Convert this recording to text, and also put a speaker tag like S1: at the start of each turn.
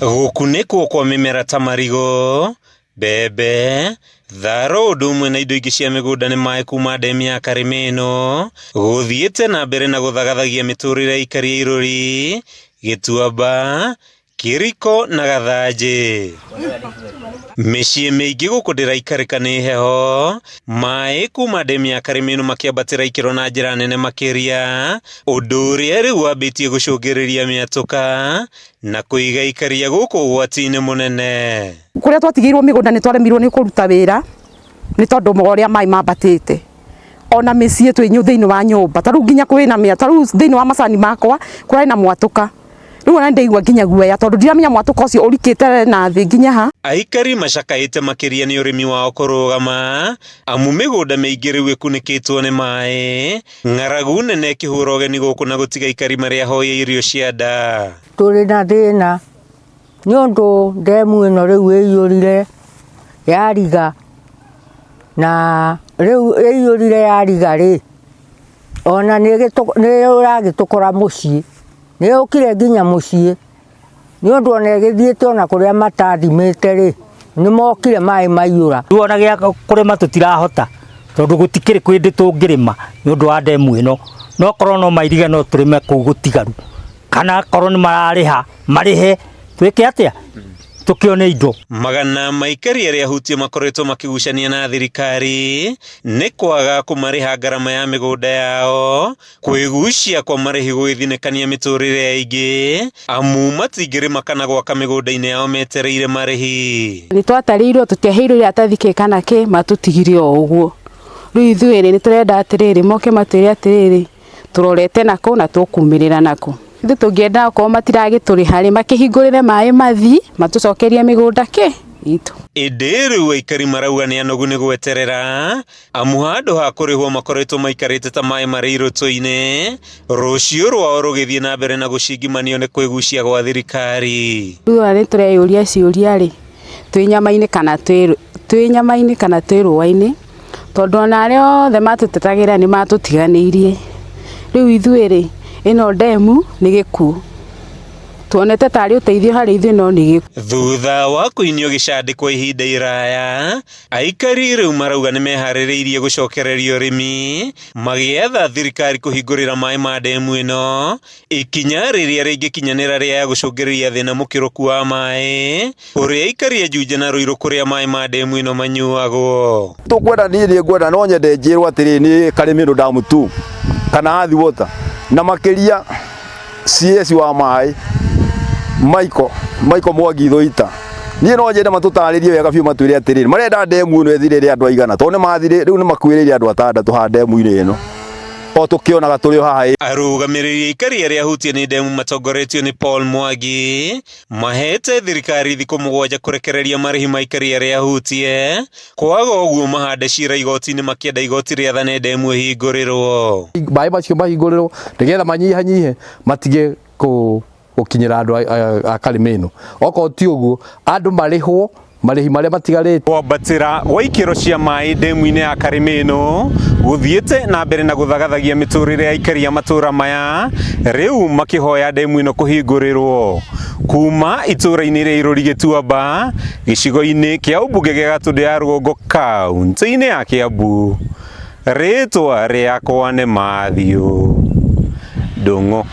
S1: Gũkunĩkwo kwa mĩmera ta marigũ, mbembe, tharo ũndũ ũmwe na indo ingĩ cia mĩgũnda nĩ maĩ kuma ndemu ya Karĩmĩno gũthiĩte na mbere na gũthagathagia mĩtũrĩre ya aikari a Irũri, Gĩtuamba, Kĩriko na Gathanjĩ. Mĩciĩ mĩingĩ gũkũ ndĩraikarĩka nĩ heho, maĩ kuma ndemu ya Karĩmĩno makĩambatĩra ikĩro na njĩra nene makĩria, ũndũ ũrĩa rĩu wambĩtie gũcũngĩrĩria mĩatũka na kũiga aikari a gũkũ ũgwati-inĩ mũnene.
S2: Kũrĩa twatigĩirwo mĩgũnda nĩ twaremirwo nĩ kũruta wĩra nĩ tondũ wa ũrĩa maĩ mambatĩte. Ona mĩciĩ twĩ thĩinĩ wa nyũmba ta rĩu nginya kwĩna mĩa ta rĩu thĩinĩ wa macani makwa kũrarĩ na mwatũka. Rĩu ona nĩndaigua nginya guoya tondũ ndiramenya mwatũka ũcio ũrikĩte na thĩ nginya ha.
S1: Aikari macakaĩte makĩria nĩ ũrĩmi wao kũrũgama amu mĩgũnda mĩingĩ rĩu ĩkunĩkĩtwo nĩ maĩ, ng'aragu nene ĩkĩhũra ũgeni gũkũ na gũtiga aikari marĩ ahoya irio cia nda.
S3: Tũrĩ na thĩna nĩ ũndũ ndemu ĩno rĩu ĩiyũrire yariga na rĩu ĩiyũrire yariga rĩ, ona nĩ ĩragĩtũkora mũciĩ, nĩ yũkire nginya mũciĩ nĩ ũndũ ona ĩgĩthiĩte ona kũrĩa matathimĩte rĩ, nĩ mokire maĩ maiyũra.
S4: Rĩu ona gĩa kũrĩma tũtirahota tondũ gũtikĩrĩ kĩndũ tũngĩrĩma nĩ ũndũ wa ndemu ĩno, no korwo no mairige no tũrĩme kũu gũtigaru, kana korwo nĩ mararĩha marĩhe twĩke atĩa tũkĩone indo.
S1: Magana ma aikari arĩa ahutie makoretwo makĩgucania na thirikari nĩ kwaga kũmarĩha ngarama ya mĩgũnda yao, kwĩgucia kwa marĩhi gũgĩthinĩkania mĩtũrĩre ya aingĩ amu matingĩrĩma kana gwaka mĩgũnda-inĩ yao metereire marĩhi.
S5: Nĩ twatarĩirwo tũtiaheirwo iratathi kĩ kana kĩ, matũtigire o ũguo. Rĩu ithuĩ rĩ, nĩ tũrenda atĩrĩrĩ, moke matwĩre atĩrĩrĩ, tũrorete nakũ na tũkumĩrĩra nakũ. Ithuĩ tũngĩenda okorwo matiragĩtũrĩha rĩ, makĩhingũrĩre maĩ mathi, matũcokerie mĩgũnda kĩ itũ.
S1: Ĩndĩ rĩu aikari marauga nĩ anogu nĩ gweterera amu handũ ha kũrĩhwo makoretwo maikarĩte ta maĩ marĩ irũtũ-inĩ, rũciũ rwao rũgĩthiĩ na mbere na gũcingimanio nĩ kwĩgucia gwa thirikari.
S5: Rĩu ona nĩ tũreyũria ciũria rĩ, twĩ nyama-inĩ kana twĩ nyama-inĩ kana twĩ rũa-inĩ, tondũ ona arĩa othe matũtetagĩra nĩ matũtiganĩirie. Rĩu ithuĩ rĩ, ĩno ndemu nĩ gĩkuũ. Tuonete tarĩ ũteithio harĩ ithuĩ no nĩ gĩkuũ.
S1: Thutha wa kũinio gĩcandĩ kwa ihinda iraya, aikari rĩu marauga nĩ meharĩrĩirie gũcokereria ũrĩmi, magĩetha thirikari kũhingũrĩra maĩ ma ndemu ĩno, ikinya rĩrĩa rĩngĩkinyanĩra rĩa gũcũngĩrĩria thĩna mũkĩrũku wa maĩ, ũrĩa aikari a Juja na Ruiru kũrĩa maĩ ma ndemu ĩno manyuagwo.
S6: Tũkwenda niĩ nĩ ngwenda no nyende njĩrwo atĩrĩ nĩ Karĩmĩnũ Dam 2 kana Athi Water na makĩria CS wa maĩ Michael Mwangi Thũita. Niĩ no nyende matũtarĩrie wega biũ matwĩre atĩrĩrĩ marenda ndemu ĩno ĩthirĩre andũ aigana tondũ nĩ mathirĩ rĩu nĩ makuĩrĩire andũ atandatũ haha ndemu-inĩ ĩno o tũkĩonaga tũrĩ o haha.
S1: Arũgamĩrĩri aikari arĩa ahutie nĩ ndemu matongoretio nĩ Paul Mwangi mahete thirikari thikũ 7 kũrekereria marĩhi ma aikari arĩa ahutie, kwaga ũguo mahande cira igoti-inĩ makĩenda igoti rĩathane ndemu ĩhingũrĩrwo.
S7: Maĩ macio mahingũrĩrwo nĩgetha manyihanyihe matige gũkinyĩra andũ a Karĩmĩnũ. Okorwo ti ũguo andũ marĩhwo marĩhi marĩa matigarĩte.
S1: Kwambatĩra gwa ikĩro cia maĩ ndemu-inĩ ya Karĩmĩnũ gũthiĩte na mbere na gũthagathagia mĩtũrĩre ya aikari a matũra maya rĩu makĩhoya ndemu ĩno kũhingũrĩrwo. Kuma itũra-inĩ rĩa Irũri Gĩtuamba gĩcigo-inĩ kĩa ũmbunge gĩa Gatũndũ ya Rũgongo kaunti-inĩ ya Kiambu, rĩtwa rĩakwa nĩ Matthew Ndung'u.